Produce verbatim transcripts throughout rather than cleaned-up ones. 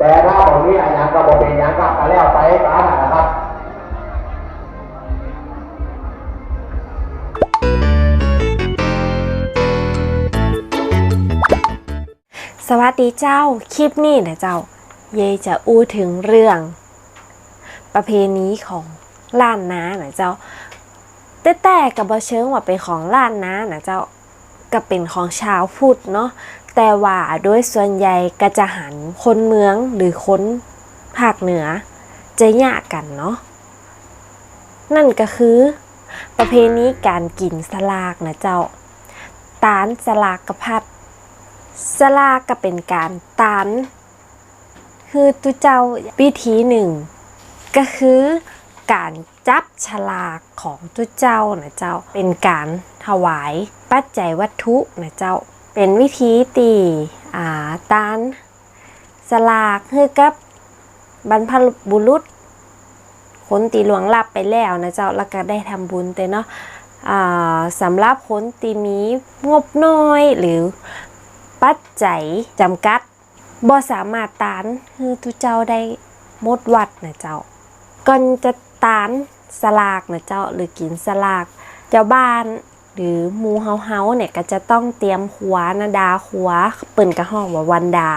แต่ถ้าบ่มีอะหยังก็บ่เป๋นหยังครับ ก็แล้วไปต๋ามนั้นนะครับ สวัสดีเจ้า คลิปนี้นะเจ้า เย้ยจะอู้เถิงเรื่องประเพณีของล้านนานะเจ้า แต๊ๆ ก็บ่เชิงว่าเป๋นของล้านนานะเจ้า ก็เป๋นของชาวพุทธเนาะ แต่ว่าโดยส่วนใหญ่ก็จะหันคนเมืองหรือคนภาคเหนือจะเยียะกั๋นเนาะ นั่นก็คือประเพณีก๋านกิ๋นสลากนะเจ้า ตานสลากพัด สลากก็เป๋นก๋านตาน หื้อตุ๊เจ้าวิธีนึ่ง ก็คือก๋านจับฉลากของตุ๊เจ้านะเจ้า เป๋นก๋านถวายปัจจัยวัตถุนะเจ้า เป๋นวิธีตี้ อ่า ตานสลากหื้อกับบรรพบุรุษ คนตี้ล่วงลับไปแล้วนะเจ้า แล้วก็ได้ทำบุญเต๊อะเนาะ อ่า สำหรับคนตี้มีงบน้อยหรือปัจจัยจ๋ำกัด บ่สามารถตานหื้อตุ๊เจ้าได้หมดวัดนะเจ้า ก่อนจะตานสลากนะเจ้า หรือกิ๋นสลาก จาวบ้านหรือหมู่เฮาๆ เนี่ยก็จะต้องเตรียมครัวนะ ดาครัว เปิ้นก็ฮ้องว่าวันดา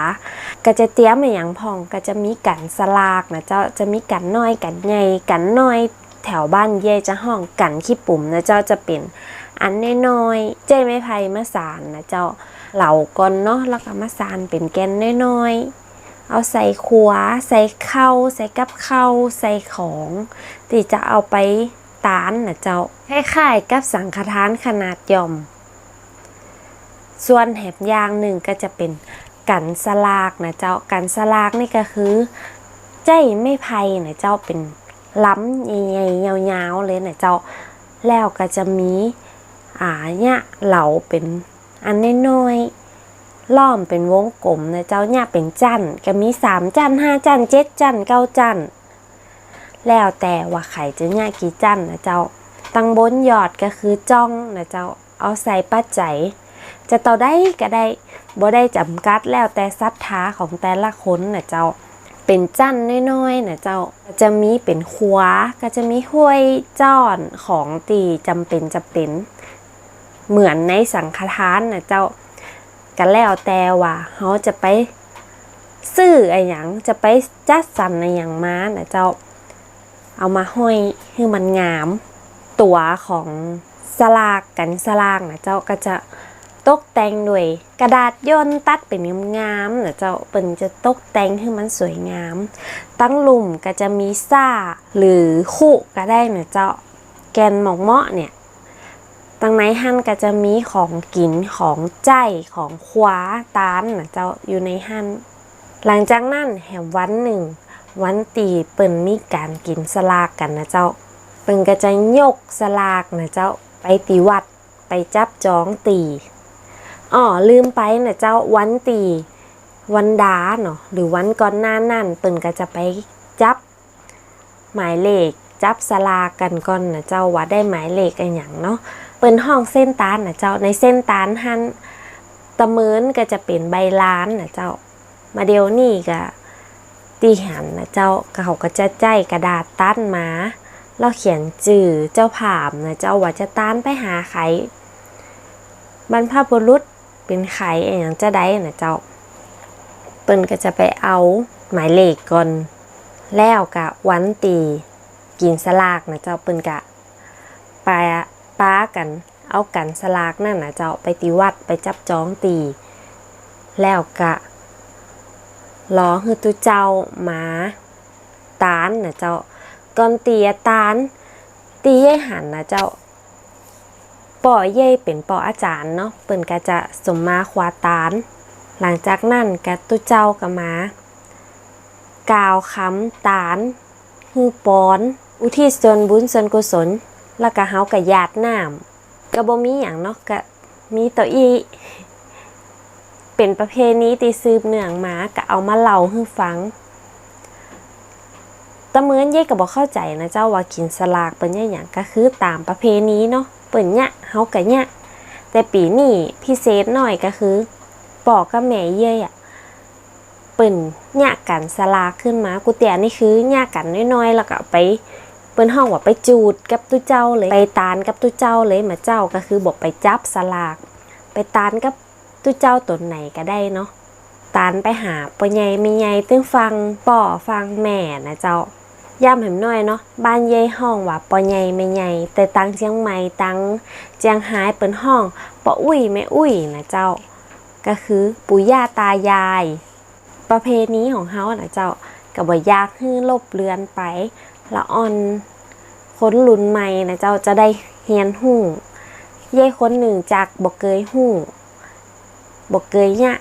ก็จะเตรียมอะหยังพ่อง ก็จะมีก๋านสลากนะเจ้า จะมีก๋านน้อยก๋านใหญ่ ก๋านน้อย แถวบ้านเย้ยจะฮ้องก๋านขี้ปุ๋มนะเจ้า จะเป๋นอันน้อยๆ ใจ๊ไม้ไผ่มาสานนะเจ้า เหลาก่อนเนาะ แล้วก็มาสานเป๋นแก่นน้อยๆ เอาใส่ครัว ใส่ข้าว ใส่กับข้าว ใส่ของตี้จะเอาไปตานนะเจ้า คล้ายๆ กับสังฆทานขนาดย่อม ส่วนแหมอย่างนึ่งก็จะเป๋นก๋านสลากนะเจ้า ก๋านสลากนี่ก็คือใจ๊ไม้ไผ่นะเจ้า เป๋นลำใหญ่ๆ ยาวๆ เลยนะเจ้า แล้วก็จะมี อ่า เยียะเหลาเป๋นอันน้อยๆ ล้อมเป๋นวงกลมนะเจ้า เยียะเป๋นจั๊น ก็มีสามจั๊น ห้าจั๊น เจ็ดจั๊น เก้าจั๊น แล้วแต่ว่าใผจะเยียะกี่จั๊นนะเจ้า ตังบนยอดก็คือจ้องนะเจ้า เอาใส่ปัจจัย จะเต้าใดก็ได้ บ่ได้จ๋ำกัด แล้วแต่ศรัทธาของแต่ละคนนะเจ้า เป๋นจั๊นน้อยๆ นะเจ้า จะมีเป๋นครัว ก็จะมีถ้วยจ๊อน ของตี้จ๋ำเป๋นจ๋ำเป๋น เหมือนในสังฆทานนะเจ้า ก็แล้วแต่ว่าเฮาจะไปซื้ออะหยัง จะไปจัดสรรอะหยังมานะเจ้า เอามาห้อยหื้อมันงาม ตั๋วของสลาก ก๋านสลากนะเจ้า ก็จะตกแต่งด้วยกระดาษย่นตัดเป๋นงามๆ นะเจ้า เปิ้นจะตกแต่งหื้อมันสวยงาม ตังลุ่มก็จะมีซ้า หรือคุก็ได้นะเจ้า แก่นหมอกเมาะเนี่ย ตังในหั้นก็จะมีของกิ๋น ของใจ๊ ของครัวตานนะเจ้า อยู่ในหั้น หลังจากนั้นแหมวันนึ่ง วันตี้เปิ้นมีก๋านกิ๋นสลากกั๋นนะเจ้า เปิ้นก็จะยกสลากนะเจ้า ไปตี้วัด ไปจับจองตี้ อ้อ ลืมไปนะเจ้า วันตี้ วันดาเนาะ หรือวันก่อนหน้านั้น เปิ้นก็จะไปจับ หมายเลข จับสลากกั๋นก่อนนะเจ้า ว่าได้หมายเลขอะหยังเนาะ เปิ้นฮ้องเส้นตานนะเจ้า ในเส้นตานหั้น ตะเมินก็จะเป๋นใบลานนะเจ้า มาเดี่ยวนี้ก็ตี้หันนะเจ้า เขาก็จะใจ๊กระดาษตัดมา แล้วเขียนจื้อเจ้าภาพนะเจ้า ว่าจะตานไปหาใผ บรรพบุรุษเป๋นใผอะหยังจาใดนะเจ้า เปิ้นก็จะไปเอาหมายเลขก่อน แล้วก็วันตี้กิ๋นสลากนะเจ้า เปิ้นก็ปา ปากั๋นเอาก๋านสลากนั่นนะเจ้า ไปตี้วัด ไปจับจองตี้ แล้วก็รอหื้อตุ๊เจ้ามาตานนะเจ้า ก่อนตี้จะตาน ตี้เย้ยหันนะเจ้า ป้อเย้ยเป๋นป้ออาจ๋ารย์เนาะ เปิ้นก็จะสมมาคว้าตาน หลังจากนั้นก็ตุ๊เจ้าก็มา กล่าวกำตาน หื้อปอน อุทิศส่วนบุญส่วนกุศล แล้วก็เฮาก็หยาดน้ำ ก็บ่มีหยังเนาะ ก็มีเต้าอี้ เป๋นประเพณีตี้สืบเนื่องมา ก็เอามาเล่าหื้อฟัง ตะเมินเย้ยก็บ่เข้าใจ๋นะเจ้า ว่ากิ๋นสลากเปิ้นเยียะหยัง ก็คือต๋ามประเพณีเนาะ เปิ้นเยียะ เฮาก็เยียะ แต่ปี๋นี้พิเศษหน้อยก็คือ ป้อกับแม่เย้ยอะ เปิ้นเยียะกั๋นสลากขึ้นมา กูเตียนี่คือเยียะกั๋นน้อยๆ แล้วก็ไป เปิ้นฮ้องว่าไปจูดกับตุ๊เจ้าเลย ไปตานกับตุ๊เจ้าเลยนะเจ้า ก็คือบ่ไปจับสลาก ไปตานกับตุ๊เจ้าต๋นไหนก็ได้เนาะ ตานไปหาป้อใหญ่แม่ใหญ่ตึงฝั่งป้อฝั่งแม่นะเจ้า ย้ำแหมหน้อยเนาะ บ้านเย้ยฮ้องว่าป้อใหญ่แม่ใหญ่ แต่ตังเจียงใหม่ตังเจียงฮายเปิ้นฮ้องป้ออุ๊ยแม่อุ๊ยนะเจ้า ก็คือปู่ย่าตายาย ประเพณีของเฮานะเจ้า ก็บ่อยากหื้อลบเลือนไป ละอ่อนคนรุ่นใหม่นะเจ้า จะได้เฮียนฮู้ เย้ยคนนึ่งจากบ่เกยฮู้ บ่เกยเยียะ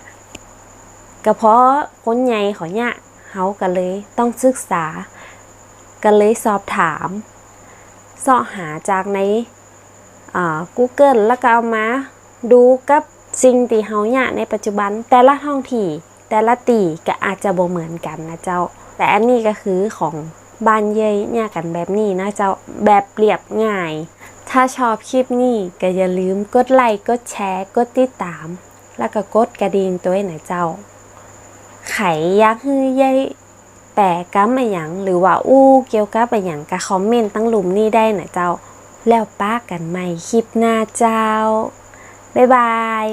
ก็เพราะคนใหญ่เขาเยียะ เฮาก็เลยต้องศึกษา ก็เลยสอบถาม เซาะหาจากใน อ่า Google แล้วก็เอามาดูกับสิ่งตี้เฮาเยียะในปัจจุบัน แต่ละท้องที่ แต่ละตี้ก็อาจจะบ่เหมือนกั๋นนะเจ้า แต่อันนี้ก็คือของบ้านเย้ยเยียะกั๋นแบบนี้นะเจ้า แบบเรียบง่าย ถ้าชอบคลิปนี้ก็อย่าลืมกดไลก์ กดแชร์ กดติดตาม แล้วก็กดกระดิ่งตวยนะเจ้า ใผอยากหื้อเย้ยแปลกำอะหยัง หรือว่าอู้เกี่ยวกับอะหยังก็คอมเมนต์ตังลุ่มนี้ได้นะเจ้า แล้วปะกั๋นใหม่คลิปหน้าเจ้า บ๊ายบาย